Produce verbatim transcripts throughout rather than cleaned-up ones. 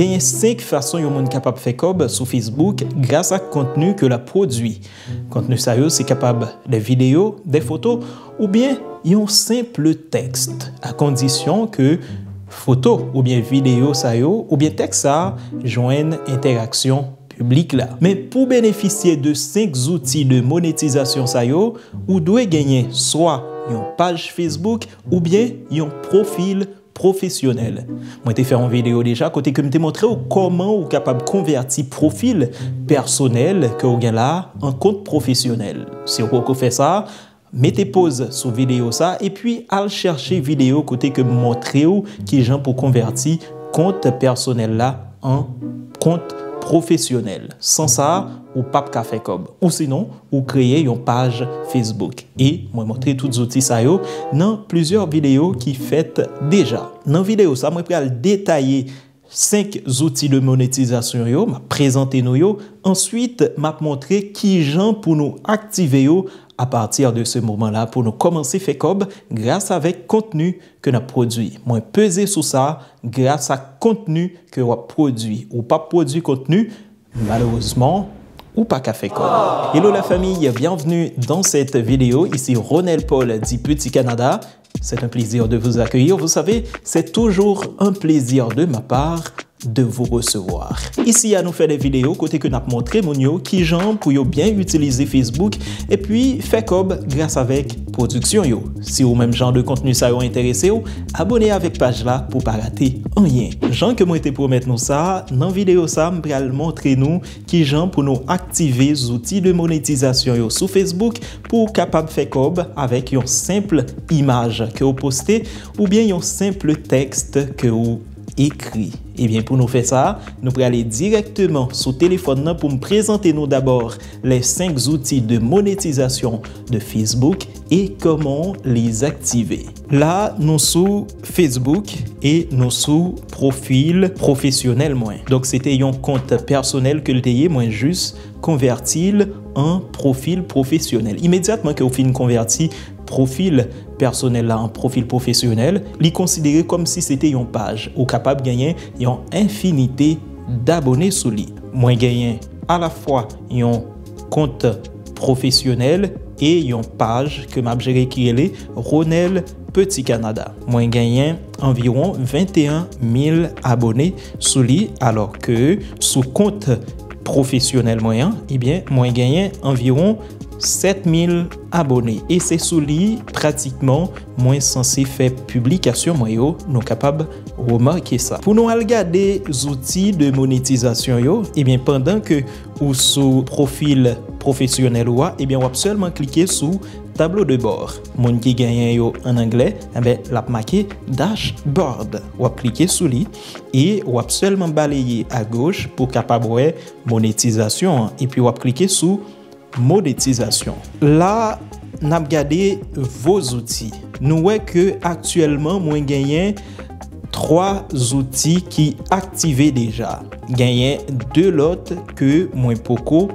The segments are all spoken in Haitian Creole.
Genyen senk fason yon moun kapab fè kòb sou Facebook gras ak kontni ke l ap pwodui. Kontni sa yo se kapab de videyo, de foto, oubyen yon senp tèks, a kondisyon ke foto oubyen videyo sa yo oubyen tèks sa a jwenn entèraksyon piblik la. Men pou benefisye de senk zouti de monetizasyon sa yo, ou dwe genyen swa yon paj Facebook oubyen yon pwofil pwofesyonèl. Mwen te fè yon videyo deja kote ke m te montre w kòman ou kapab konvèti pwofil pèsonèl ke w gen la an kont pwofesyonèl. Si w poko fè sa, mete poz sou videyo sa epi al chèche videyo kote ke m montre w kijan pou konvèti kont pèsonèl la an kont pwofesyonèl. San sa, ou p ap ka fè kòb. Ou sinon, ou kreye yon paj Facebook. E mwen montre tout zouti sa yo nan plizyè videyo ki fèt deja. Nan videyo sa, mwen pral detaye senk zouti de monetizasyon yo, m ap prezante nou yo. Answit, m ap montre kijan pou nou aktive yo. Apati de se moman la, pou nou kòmanse fè kòb gras avèk kontni ke n ap pwodui. Mwen peze sou sa, gras ak kontni ke w ap pwodui. Ou p ap pwodui kontni, malerezman, ou pa ka fè kòb. Hello la famille, bienvenue dans cette vidéo. Ici Ronel Paul du Petit Canada. C'est un plaisir de vous accueillir. Vous savez, c'est toujours un plaisir de ma part de vous recevoir. Isi a nou fè de videyo kote ke n ap montre moun yo kijan pou yo byen itilize Facebook epi fè kòb gras avèk pwodiksyon yo. Si ou menm jan de kontni sa yo enterese w, abone avèk paj la pou pa rate anyen. Jan ke mwen te pwomèt nou sa, nan videyo sa, m pral montre nou kijan pou nou aktive zouti de monetizasyon yo sou Facebook pou w kapab fè kòb avèk yon senp imaj ke w poste oubyen yon senp tèks ke w ekri. Ebyen, pou nou fè sa, nou prale dirèkteman sou telefòn nan pou m prezante nou dabò les cinq outils de monétisation de Facebook et comment les activer. La, nou sou Facebook e nou sou pwofil pwofesyonèl mwen. Donk, se te yon kont pèsonèl ke l te ye, mwen jis konvèti l an pwofil pwofesyonèl. Imedyatman ke w fin konvèti pwofil pèsonèl la an pwofil pwofesyonèl, li konsidere kòmsi se te yon paj. Ou kapab genyen yon enfinite dabone sou li. Mwen genyen alafwa yon kont pwofesyonèl e yon paj ke m ap jere ki rele Ronel Petit Canada. Mwen genyen anviwon venteyen mil abone sou li, alò ke sou kont pwofesyonèl mwen an, ebyen, mwen genyen anviwon sèt mil abone. E se sou li, pratikman, mwen sanse fè piblikasyon mwen yo. Nou kapab remake sa. Pou nou al gade zouti de monetizasyon yo, ebyen, pandan ke ou sou pwofil pwofesyonèl ou a, ebyen, w ap sèlman klike sou tablo de bò. Moun ki genyen yo an anglè, enben, l ap make dashboard. W ap klike sou li e w ap sèlman baleye agoch pou w kapab wè monetizasyon an. Epi w ap klike sou monetizasyon. La, n ap gade vos outils. Nou wè ke aktyèlman, mwen genyen twa zouti ki aktive deja. Genyen de lòt ke mwen poko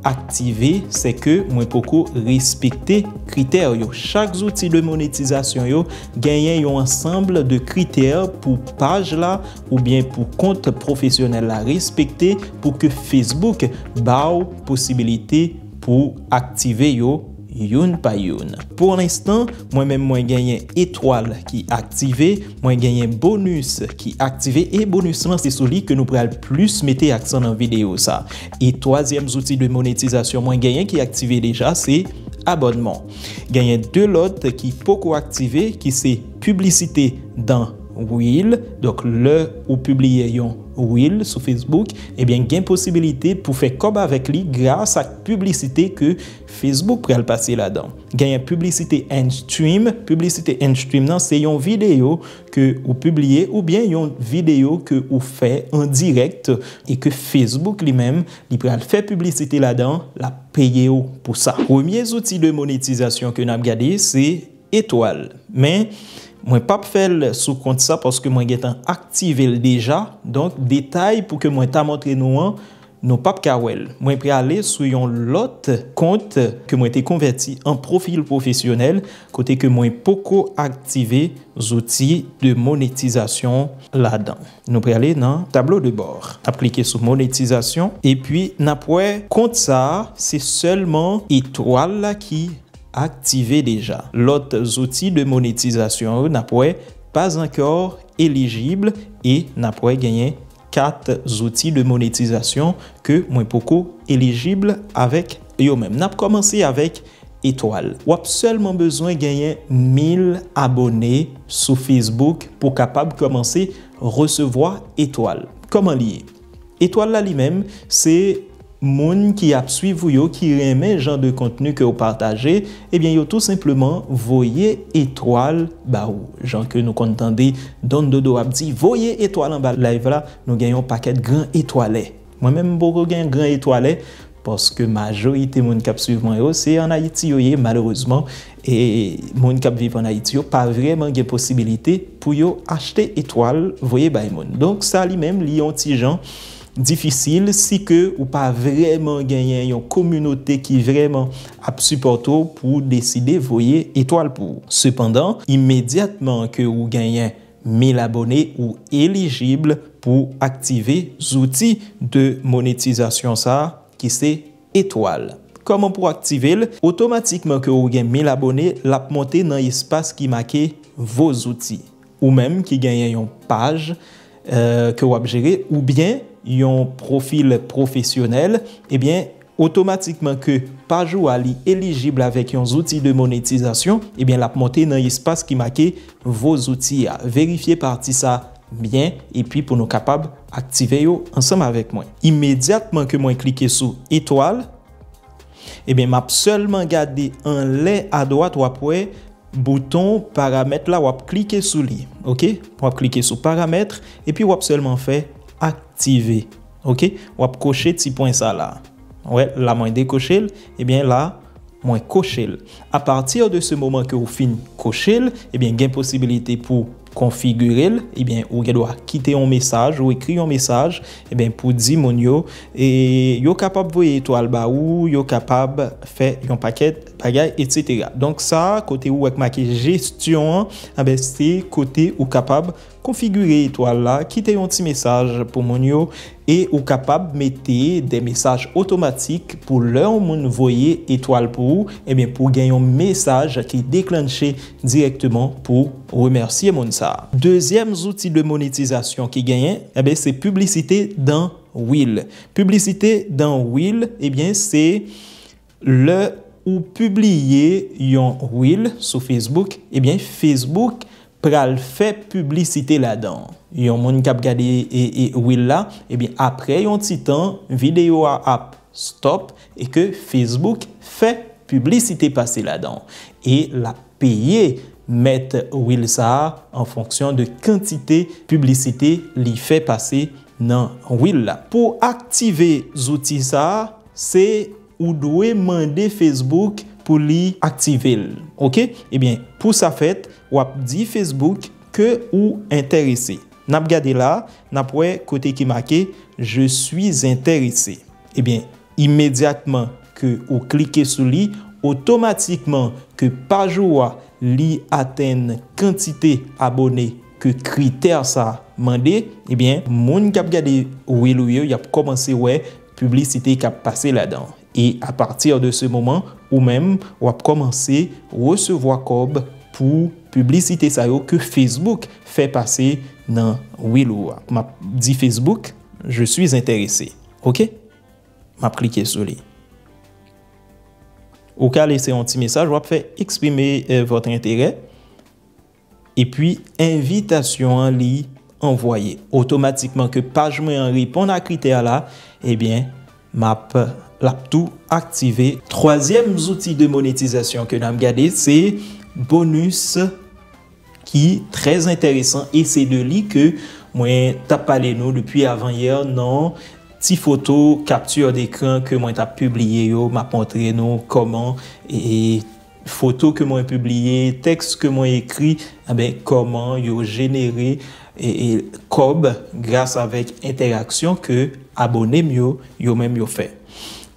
aktive, se ke mwen poko respekte kritè yo. Chak zouti de monetizasyon yo genyen yon ansanm de kritè pou paj la oubyen pou kont pwofesyonèl la respekte pou ke Facebook ba w posibilite pou aktive yo youn pa youn. Pou lenstan, mwen menm mwen genyen etwal ki aktive, mwen genyen bonis ki aktive, e bonis lan se sou li ke nou pral plis mete aksan nan videyo sa. E twazyèm zouti de monetizasyon mwen genyen ki aktive deja, se abònman. Genyen de lòt ki poko aktive, ki se piblisite dan reel. Donk, lè ou pibliye yon reel sou Facebook, ebyen, gen posibilite pou fè kòb avèk li gras ak piblisite ke Facebook pral pase ladan. Genyen piblisite in-stream. Piblisite in-stream nan, se yon videyo ke ou pibliye oubyen yon videyo ke ou fè an dirèk e ke Facebook li menm, li pral fè piblisite ladan, l ap peye w pou sa. Premye zouti de monetizasyon ke n ap gade, se etwal. Men, mwen p ap fè l sou kont sa paske mwen gentan aktive l deja. Donk, detay pou ke mwen ta montre nou an, nou p ap ka wè l. Mwen prale sou yon lòt kont ke mwen te konvèti an pwofil pwofesyonèl, kote ke mwen poko aktive zouti de monetizasyon ladan. Nou prale nan tablo de bò. N ap klike sou monetizasyon, epi n ap wè kont sa a, se sèlman etwal la ki aktive deja. Lòt zouti de monetizasyon yo, n ap wè, pas encore éligible, e n ap wè genyen kat zouti de monetizasyon ke mwen poko elijib avèk yo menm. N ap kòmanse avèk etwal. W ap sèlman bezwen genyen mil abone sou Facebook pou w kapab kòmanse resevwa etwal. Kòman li ye? Etwal la li menm, se moun ki ap swiv ou yo, ki renmen jan de kontni ke w pataje, ebyen, yo tou senpleman voye etwal ba ou. Jan ke nou konn tande Don Dodo ap di, "Voye etwal anba live la," nou gen yon pakèt gran etwalè. Mwen menm, m poko gen gran etwalè, paske majorite moun k ap swiv mwen yo, se ann Ayiti yo ye, malerezman. E moun k ap viv ann Ayiti yo pa vrèman gen posibilite pou yo achte etwal voye bay moun. Donk, sa li menm, li yon ti jan difisil si ke ou pa vrèman genyen yon kominote ki vrèman ap sipòte w pou w deside voye etwal pou ou. Sepandan, imedyatman ke ou genyen mil abone, ou elijib pou aktive zouti de monetizasyon sa a, ki se etwal. Kòman pou aktive l? Otomatikman ke ou gen mil abone, l ap monte nan espas ki make vos outils. Ou menm ki genyen yon paj, euh, ke w ap jere, oubyen yon pwofil pwofesyonèl, ebyen, otomatikman ke paj ou a li elijib avèk yon zouti de monetizasyon, ebyen, l ap monte nan espas ki make vos outils a. Verifye pati sa byen, epi pou nou kapab aktive yo ansanm avèk mwen. Imedyatman ke mwen klike sou etwal, ebyen, m ap sèlman gade anlè adwat, w ap wè bouton paramèt la, w ap klike sou li, oke? W ap klike sou paramèt, epi w ap sèlman fè aktive, oke? W ap koche ti pwen sa la. Wè, la mwen dekoche l, ebyen la, mwen koche l. Apati de se moman ke ou fin koche l, ebyen, gen posibilite pou konfigire l, ebyen, ou gen dwa kite yon mesaj, ou ekri yon mesaj, ebyen, pou di moun yo, e yo kapab voye etwal ba ou, yo kapab fè yon pakèt bagay, etsetera. Donk, sa, kote ou wè k make jesyon an, enben, se kote ou kapab konfigire etwal la, kite yon ti mesaj pou moun yo, e ou kapab mete de mesaj otomatik pou lè yon moun voye etwal pou ou, ebyen, pou gen yon mesaj ki deklanche dirèkteman pou remèsye moun sa a. Dezyèm zouti de monetizasyon ki genyen, ebyen, se piblisite dan Reel. Piblisite dan Reel, ebyen, se lè ou pibliye yon Reel sou Facebook, ebyen, Facebook pral fè piblisite ladan. Yon moun k ap gade, e, e, Reel la, ebyen, apre yon ti tan, videyo a ap stop e ke Facebook fè piblisite pase ladan. E l ap peye mèt Reel sa a an fonksyon de kantite piblisite li fè pase nan Reel la. Pou aktive zouti sa a, se ou dwe mande Facebook pou li aktive l. Oke? Ebyen, pou sa fèt, w ap di Facebook ke ou enterese. N ap gade la, n ap wè kote ki make Je suis intéressé. Ebyen, imedyatman ke ou klike sou li, otomatikman ke paj ou a li atenn kantite abone ke kritè sa mande, ebyen, moun k ap gade Reel ou yo, y ap kòmanse wè piblisite k ap pase ladan. E apati de se moman, ou menm, w ap kòmanse resevwa kòb pou piblisite sa yo ke Facebook fè pase nan Reel ou a. M ap di Facebook, Je suis intéressé. Oke? M ap klike sou li. Ou ka lese yon ti mesaj, w ap fè exprimer, euh, votre intérêt. Epi, envitasyon an li anvwaye. Otomatikman ke paj mwen an reponn a kritè la, ebyen, m ap, l ap tou aktive. Twazyèm zouti de monetizasyon ke n ap gade, se bonus ki trè enteresan, e se de li ke mwen t ap pale nou depi avan yè nan ti foto capture d'écran ke mwen t ap pibliye yo. M ap montre nou kòman, e, foto ke mwen pibliye, tèks ke mwen ekri, enben, kòman yo jenere e, e, kòb gras avèk entèraksyon ke abone m yo, yo menm yo fè.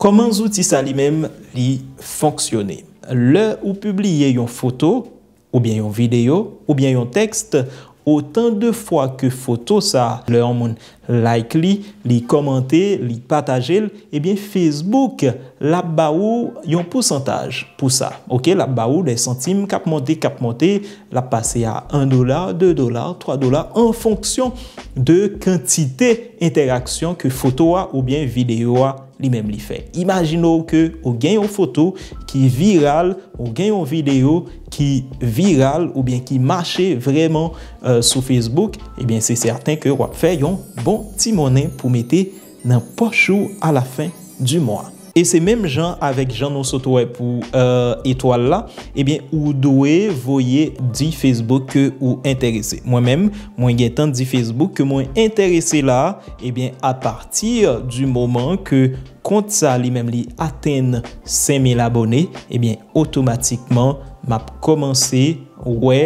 Kòman zouti sa li menm li fonksyone? Lè ou pibliye yon foto, oubyen yon videyo, oubyen yon tèks, otan de fwa ke foto sa, lè yon moun like li, li kòmante, li pataje l, ebyen Facebook l ap ba ou yon pousantaj pou sa. Oke, l ap ba ou de santim k ap monte, k ap monte, l ap pase a en dola, de dola, twa dola, an fonksyon de kantite entèraksyon ke foto a oubyen videyo a li menm li fè. Imajine w ke ou gen yon foto ki viral, ou gen yon videyo ki viral oubyen ki mache vrèman, eh, sou Facebook, ebyen, se sèten ke w ap fè yon bon ti monnen pou mete nan pòch ou a la fen di mwa. E se menm jan avèk jan nou sot wè pou, eh, etwal la, ebyen, ou dwe voye di Facebook ke ou enterese. Mwen menm, mwen gentan di Facebook ke mwen enterese la, ebyen, apati di moman ke kont sa li menm li atenn senk mil abone, ebyen, otomatikman, m ap kòmanse wè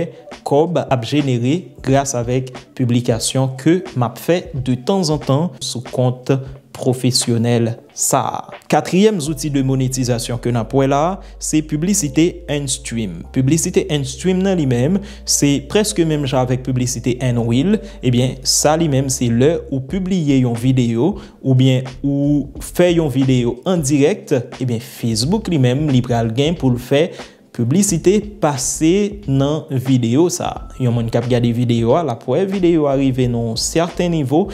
kòb ap jenere gras avèk piblikasyon ke m ap fè de tanzantan sou kont pwofesyonèl sa a. Katriyèm zouti de monetizasyon ke n ap wè la a, se piblisite in-stream. Piblisite in-stream nan li menm, se prèske menm jan avèk piblisite in-reel. Ebyen, sa li menm, se lè ou pibliye yon videyo, oubyen ou fè yon videyo an dirèk, ebyen, Facebook li menm, li pral gen pou l fè piblisite pase nan videyo sa a. Yon moun k ap gade videyo a, l ap wè videyo a rive nan yon sèten nivo,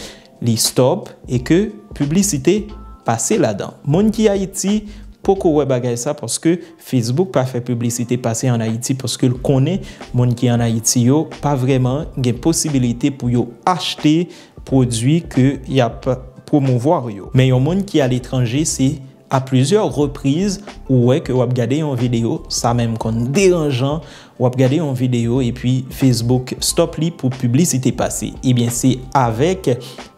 li stop e ke piblisite pase ladan. Moun ki Ayiti poko wè bagay sa paske Facebook pa fè piblisite pase an Ayiti paske l konnen moun ki an Ayiti yo pa vrèman gen posibilite pou yo achte pwodui ke y ap pwomouvwa yo. Men yon moun ki aletranje, se a plizyè repriz ou wè ke w ap gade yon videyo, sa menm konn deranjan, w ap gade yon videyo epi Facebook stop li pou piblisite pase. Ebyen, se avèk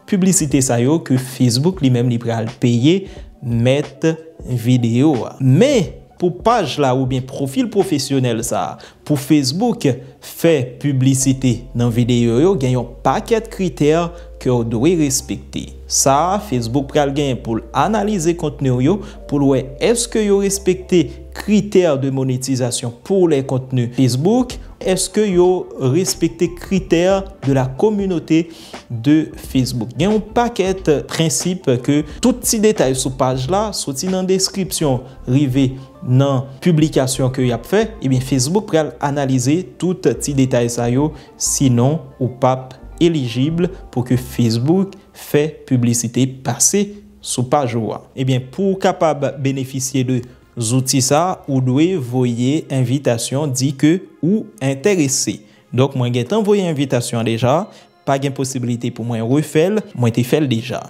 piblisite sa yo ke Facebook li menm li pral peye mèt videyo a. Men, pou paj la oubyen pwofil pwofesyonèl sa a, pou Facebook fè piblisite nan videyo yo, gen yon pakèt kritè ke w dwe respekte. Sa a, Facebook pral genyen pou l analize kontni w yo, pou l wè èske yo respekte kritè de monetizasyon pour les contenus Facebook, èske yo respekte kritè de la communauté de Facebook. Gen yon pakèt prensip ke tout ti detay sou paj la, soti nan deskripsyon, rive nan piblikasyon ke y ap fè, ebyen, Facebook pral analize tout ti detay sa yo, sinon ou p ap elijib pou ke Facebook fè piblisite pase sou paj ou a. Ebyen, pou w kapab benefisye de zouti sa, ou dwe voye envitasyon, di ke ou enterese. Donk, mwen gentan voye envitasyon an deja, pa gen posiblite pou mwen refè l, mwen te fè l deja.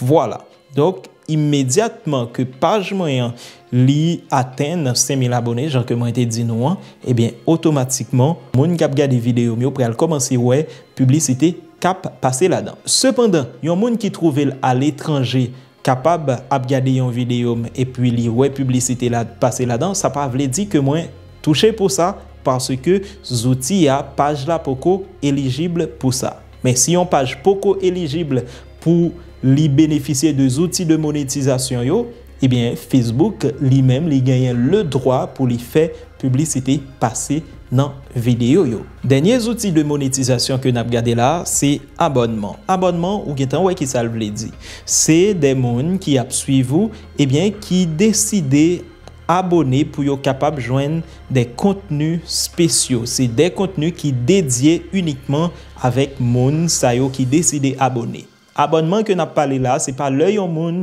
Vwala. Donk, imedyatman ke paj mwen an, li atenn senk mil abone, jan ke mwen te di nou an, ebyen, otomatikman, moun k ap gade videyo m yo pral kòmanse wè piblisite k ap pase ladan. Sepandan, yon moun ki twouve l aletranje kapab ap gade yon videyo m epi li wè piblisite la pase ladan, sa pa vle di ke mwen touche pou sa, paske zouti a, paj la poko elijib pou sa. Men si yon paj poko elijib pou li benefisye de zouti de monetizasyon yo, ebyen, Facebook, li menm, li genyen le dwa pou li fè piblisite pase nan videyo yo. Dènye zouti de monetizasyon ke n ap gade la, se abònman. Abònman, ou gentan wè ki sa l vle di. Se de moun ki ap swiv ou, ebyen, ki deside abone pou yo kapab jwenn de kontni spesyo. Se de kontni ki dedye inikman avèk moun sa yo ki deside abone. Abònman ke n ap pale la, se pa lè yon moun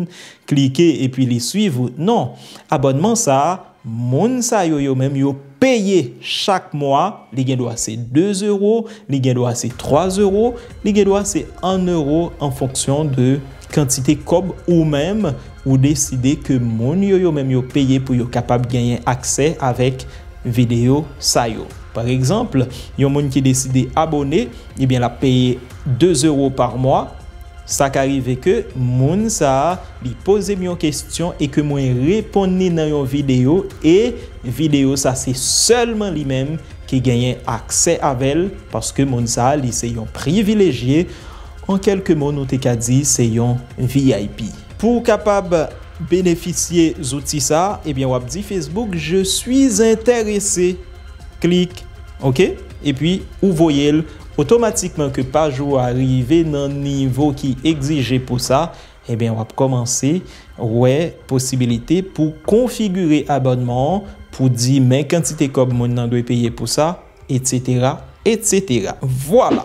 klike epi li swiv ou. Non. Abònman sa a, moun sa yo, yo menm, yo peye chak mwa. Li gen dwa se de euro, li gen dwa se twa euro, li gen dwa se en euro an fonksyon de kantite kòb ou menm ou deside ke moun yo, yo menm, yo peye pou yo kapab genyen aksè avèk videyo sa yo. Pa egzanp, yon moun ki deside abone, ebyen, l ap peye de euro pa mwa. Sa ka rive ke moun sa a, li poze m yon kesyon e ke mwen reponn li nan yon videyo, e videyo sa se sèlman li menm ki genyen aksè avè l, paske moun sa a, li se yon privilejye, an kèlke mo, nou te ka di se yon V I P. Pou w kapab benefisye zouti sa a, ebyen, w ap di Facebook, "Je suis intéressé." Klik, oke? Epi, ou voye l otomatikman ke paj ou a rive nan nivo ki egzije pou sa, ebyen, w ap kòmanse wè posibilite pou konfigire abònman an, pou di men kantite kòb moun nan dwe peye pou sa, etsetera, etsetera. Vwala!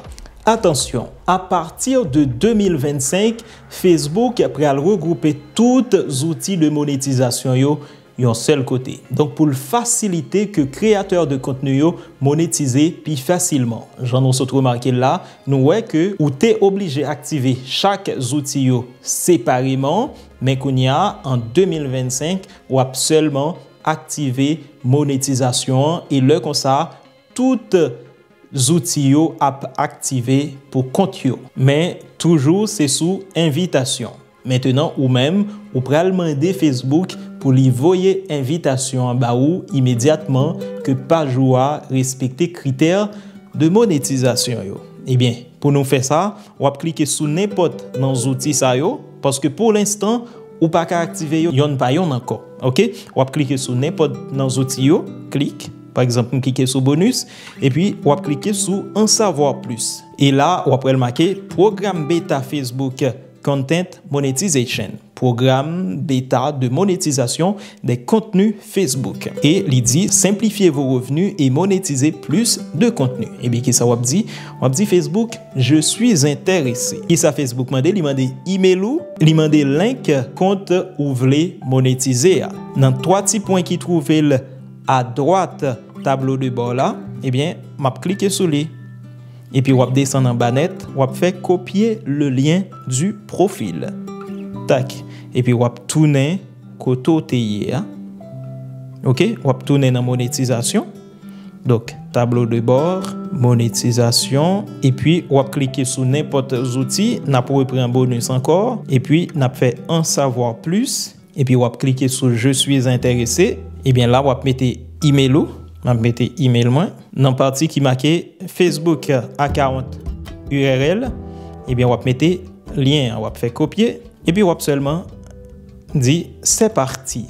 Atansyon, apati de de mil vennsenk, Facebook pral regwoupe tout zouti de monetizasyon yo yon sèl kote. Donk, pou l fasilite ke kreyatè de kontni yo monetize pi fasilman. Jan nou sot remake l la, nou wè ke ou te oblije aktive chak zouti yo separeman, men kounye a, an de mil vennsenk, w ap sèlman aktive monetizasyon an, e lè konsa, tout zouti yo ap aktive pou kont yo. Men, toujou, se sou envitasyon. Mentenan, ou menm, ou pral mande Facebook pou li voye envitasyon an ba ou imedyatman ke paj ou a respekte kritè de monetizasyon yo. Ebyen, pou nou fè sa, w ap klike sou nenpòt nan zouti sa yo, paske pou lenstan, ou pa ka aktive yo yonn pa yonn ankò. Oke? W ap klike sou nenpòt nan zouti yo, klik, pa egzanp, m klike sou bonus, epi w ap klike sou En savoir plus. E la, w ap wè l make Pwogram Beta Facebook Content Monetization, Pwogram Beta de Monétisation des Contenus Facebook. E li di, "Simplifiez vos revenus et monétisez plus de contenu." Ebyen, kisa w ap di? W ap di Facebook, "Je suis intéressé." Kisa Facebook mande? Li mande email ou, li mande link kont ou vle monetize a. Nan twa ti pwen ki twouve l adwat tablo de bò la, ebyen, m ap klike sou li. Epi w ap desann anba nèt, w ap fè copier le lien du profil. Tak. Epi w ap tounen kote w te ye a. Oke, w ap tounen nan monetizasyon. Donk, tablo de bò, monetizasyon, epi w ap klike sou nenpòt zouti, n ap repran bonus ankò, epi n ap fè En savoir plus, epi w ap klike sou Je suis intéressé, ebyen la w ap mete email ou, m ap mete email mwen. Nan pati ki make Facebook account U R L, ebyen w ap mete lyen an, w ap fè kopye, epi w ap sèlman di C'est parti.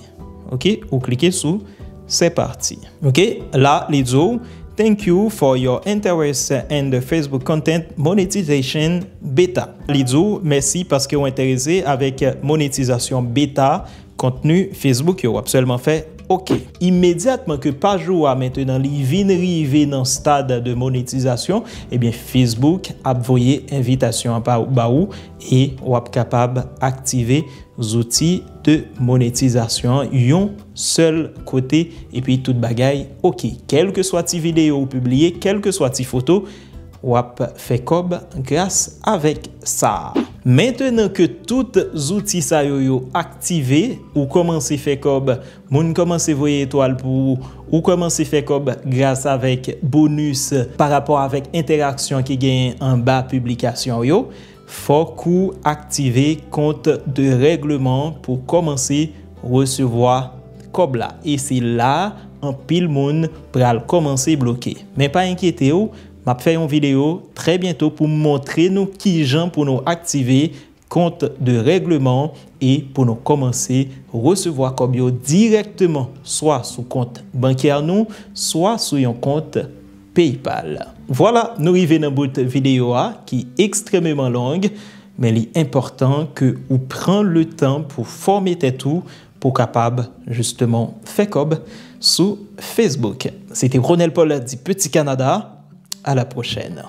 Oke, ou klike sou C'est parti. Oke, la li di w, "Thank you for your interest in the Facebook Content Monetization Beta." Li di w, "Mèsi paske w enterese avèk monetizasyon beta kontni Facebook yo." W ap sèlman fè oke. Imedyatman ke paj ou a mentenan li vin rive nan stad de monetizasyon, ebyen Facebook ap voye envitasyon an pa, ba ou e w ap kapab aktive zouti de monetizasyon an yon sèl kote, epi tout bagay oke. Kèlkeswa ti videyo ou pibliye, kèlkeswa ti foto, w ap fè kòb gras avèk sa. Mentenan ke tout zouti sa yo, yo aktive, ou kòmanse fè kòb, moun kòmanse voye etwal pou ou, ou kòmanse fè kòb gras avèk bonus pa rapò avèk entèraksyon ki genyen anba piblikasyon yo, fòk ou aktive kont de règleman pou kòmanse resevwa kòb la. E se la anpil moun pral kòmanse bloke. Men pa enkyete w, m ap fè yon videyo trè byento pou m montre nou kijan pou nou aktive kont de règleman e pou nou kòmanse resevwa kòb yo dirèkteman, swa sou kont bankè nou, swa sou yon kont PayPal. Vwala, nou rive nan bout videyo a ki ekstrèmeman long, men li enpòtan ke ou pran le tan pou fòme tèt ou pou kapab jisteman fè kòb sou Facebook. Se te Ronel Paul di Petit Canada. À la prochaine.